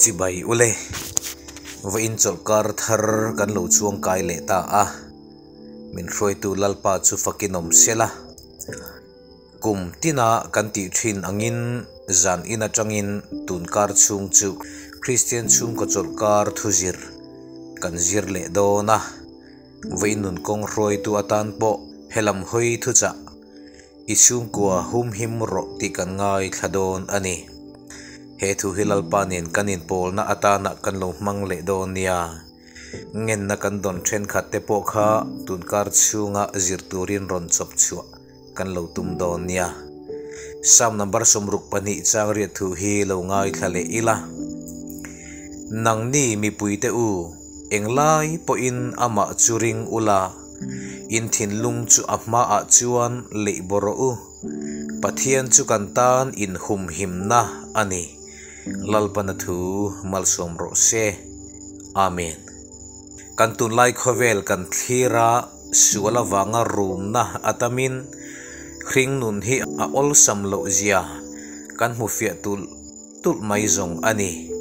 Chibai ule, vawiin chawlhkar thar kan lo chuangkai leh ta a, min hruaitu Lalpa chu fakin awm sela. Kum tina kan tih thin angin zan in atangin tunkar chhung chu Kristian chhungkaw chawlhkar thuzir kan zir leh dawn a, vawiin nun kawng hruaitu atan pawh helam hawi thuchah I chhungkua humhim rawh tih kan ngaithla dawn a ni. He thu hi Lalpa nen kan inpawlna atana kan lo hmang leh dawn nia. Ngenna kan dawn thenkhat te pawh kha tunkar chhunga zir turin rawn chawp chhuah kan lo tum dawn nia. Psalm number 62 chang riat thu hi lo ngaithla leh ila. Nangni mipuite u, englai pawhin amah chu ring ula, In thinlung chu a hmaah chuan leih bawh rawh u. Pathian chu kan tan inhumhimna a ni. Lalpana thu malsawm rawh se. Amen. Kan tunlai khawvel kan thlir a, sual avanga rumna a tamin hring nun hi a awlsam loh zia kan hmu fiah tulh tulh mai zawng a ni.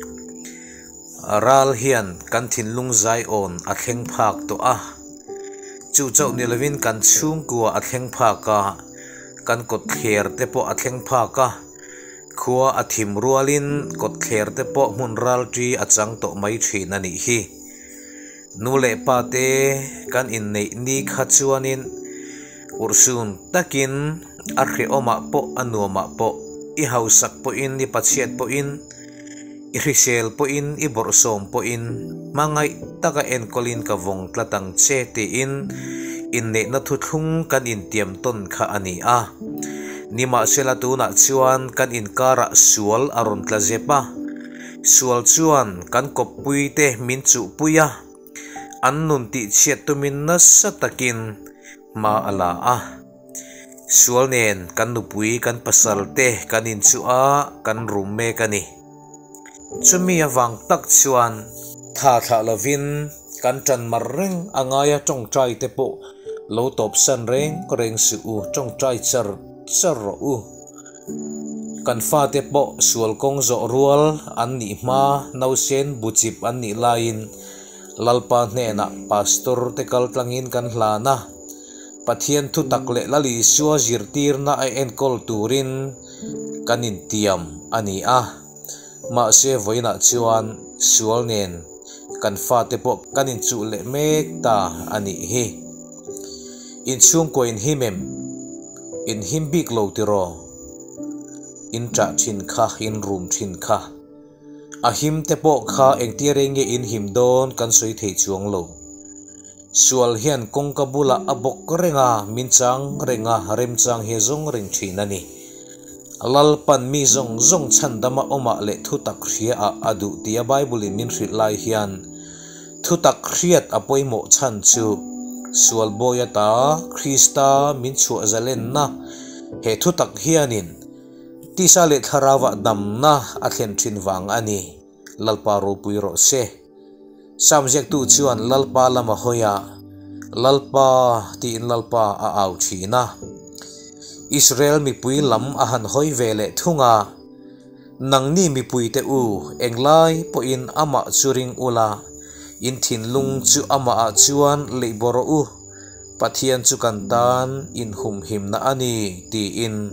Ral hian kan thinlung zaiawn a thleng phak tawh a, chu chauh ni lovin kan chhungkua a thleng phak a, kan kawtthler te pawh a thleng phak a, khua a thim rualin kawtthler te pawh hmun ral ṭi a chang tawh mai ṭhin a nih hi. Nu leh pa te kan inneih ni kha chuanin urhsun takin a hrehawmah pawh a nuamah pawh i hausak pawhin i pachhiat pawhin, I hrisel pawhin i bawrhsawm pawhin hmangaih taka enkawlin ka vawng tlat ang che tiin inneihna thuthlung kan intiam tawn kha a ni a. Nimahsela tunah chuan kan inkarah sual a rawn tla zep a, sual chuan kan kawppuite min chuhpui a, an nun tihchhiat tumin nasa takin hma a la a. Sual nen kan nupui kan pasal te kan inchuh a, kan rum mek a ni. Chumi avang tak chuan tha thlah lovin kan tan mar reng a ngai a, tawngtai te pawh lo tawpsan reng reng suh u, tawngtai char char rawh u. Kan fate pawh sual kawng zawh rual an nih hma nausen buchip an nih laiin Lalpa hnenah Pastor te kal tlangin kan hlan a, Pathian thutak leh Lal Isua zirtirna a enkawl turin kan intiam a ni a. Mahse vawiinah chuan sual nen kan fate pawh kan inchuh leh mek ta a nih hi. Inchhungkaw inhim em? Inhim bik lo tiraw? In ṭah ṭhin kha, in rum ṭhin kha. A him te pawh kha engtia rei nge in him dawn kan sawi thei chuang lo. Sual hian kawngka bulah a bawk reng a, min chang reng a, remchang hi a zawng reng thin a ni. Lalpan mi zawng zawng chhandama awmah leh thutak hriaah a duh tia Bible in min hrilh lai hian thutak hriat a pawimawh chhan chu sual bawi ata Krista min chhuah zalenna he thutak hianin Tisa leh thlarauah damna a thlen thin vang a ni. Lalpa ropui rawh se. Sam ziaktu chuan Lalpa lam a hawi a, Lalpa tiin Lalpa a au thin a. Israel mipui lam a han hawi ve leh thung a, Nangni mipuite u, englai pawhin amah chu ring ula, in thinlung chu amahah chuan leih bawh rawh u. Pathian chu kan tan inhumhimna a ni tiin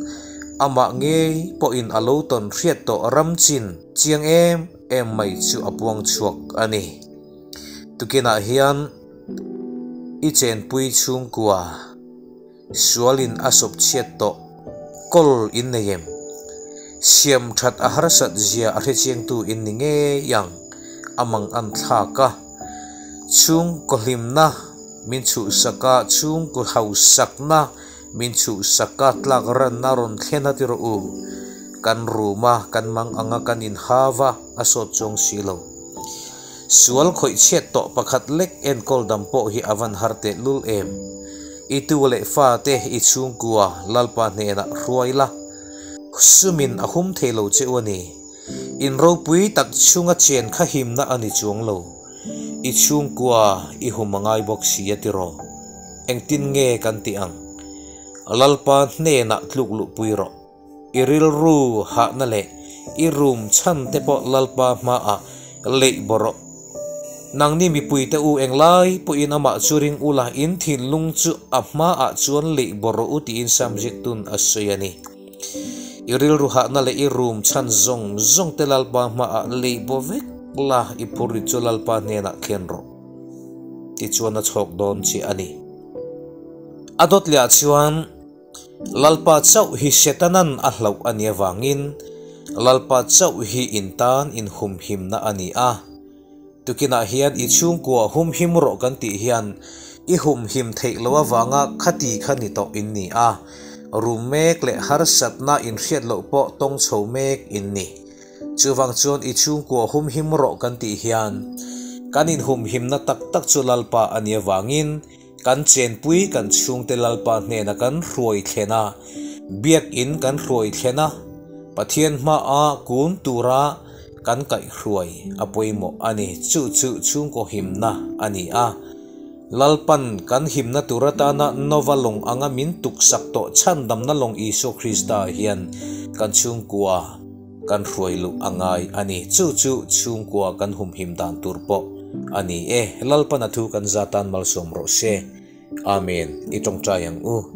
amah ngei pawhin a lo tawn hriat tawh ram chin chiang em em mai chu a puang chhuak a ni. Tukinah hian i chenpui chhungkua sualin a sawp chhiat tawh kawl in nei em? Siam that a harsat zia a hrechiangtu in ni ngei ang a mang an thlak a, chhungkaw hlimna Min chhuhsak a, chhungkaw hausakna min chhuhsak a, tlak ranna rawn thlen a ti rawh u. Kan rum a, kan mang ang a, kan inhau a, a sawt chuang si lo. Sual khawih chhiat tawh pakhat lek enkawl dam pawh hi a van har teh lul em. I tu leh fate i chhungkua Lalpa hnenah hruai la, sumin a hum thei lo che u a ni. In ropui tak chhunga chen kha himna a ni chuang lo. I chhungkua i hum a ngai bawk si a tiraw? Engtin nge kan tih ang? Lalpa hnenah tluk luhpui rawh. I rilru hahna leh I rum chhan te pawh Lalpa hmaah leih baw rawh. Nangni mipuite u englai pawhin amah chu ring ula, in thinlung chu a hmaah chuan leih baw rawh u tiin Sam ziaktun a sawi a ni. I rilru hahna leh i rum chhan zawng zawng te Lalpa hmaah leih baw vek la, i phurrit chu Lalpa hnenah thlen rawh. Tichuan a chhawk dawn che a ni. A dawt lehah chuan. Lalpa chauh hi Setanan a hlauh a nih avangin Lalpa chauh hi in tan inhumhimna a ni a. Tukinah hian i chhungkua humhim rawh kan tih hian i humhim theih loh avanga khati kha ni tawh in ni a, rum mek leh harsatna inhriat loh pawh tawng chho mek in ni. Chuvang chuan i chhungkua humhim rawh kan tih hian kan inhumhimna tak tak chu Lalpa a nih avangin Kan chenpui kan chhungte Lalpa hnena kan hruai thlen a, biakinn kan hruai thlen a, Pathian hmaa kun tura kan kaihhruai a pawimawh a ni. Chu chu chhungkaw himna a ni a. Lalpan kan himna tur atana Nova lawng anga min tuksak tawh chhandamna lawng Isua Krista hian kan chhungkua kan hruai luh a ngai a ni. Chu chu chhungkua kan humhim dan tur pawh a ni e. Lalpan a thu kan za tan malsawm rawh se. Amen. I tawngtai ang u.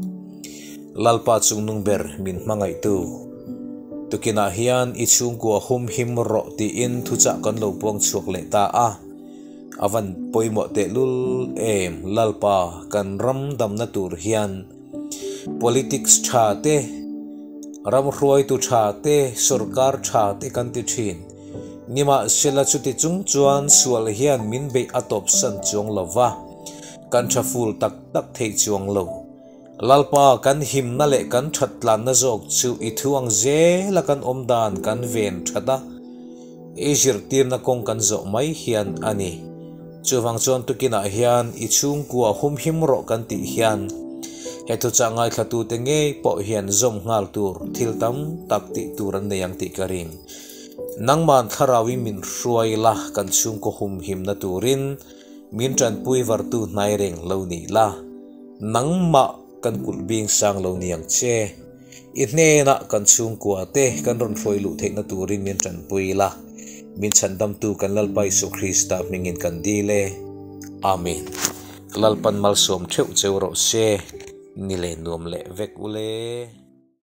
Lalpa chungnung ber min hmangaihtu. Tukinah hian i chhungkua humhim rawh tiin thuchah kan lo puang chhuak leh ta a. A van pawimawh tehlul em Lalpa kan ram damna tur hian. Politics tha te, ram hruaitu tha te, sorkar tha te kan ti thin. Nimahsela chuti chung chuan sual hian min beih a tawpsan chuang lo va, kan tha ful tak tak thei chuang lo. Lalpa kan himna leh kan that tlanna zawk chu i thu ang zela kan awm dan kan ven that a, i zirtirna kawng kan zawh mai hian a ni. Chuvang chuan tukinah hian i chhungkua humhim rawh kan tih hian he thuchah ngaithlatute ngei pawh hian zawm nghal tur thil tam tak tih tur an nei ang tih ka ring. Nangman thlarauin min hruai la kan chhungkaw humhimna turin min tanpui vartu hnai reng lo nih la, nangmah kan kulh bing sang lo ni ang che. I hnenah kan chhungkua te kan rawn hruai luh theihna turin min tanpui la, min chhandamtu kan Lalpa Isu Krista hmingin kan dil e. Amen. Lalpan malsawm theuh cheu rawh se, ni leh nuam leh vek ule.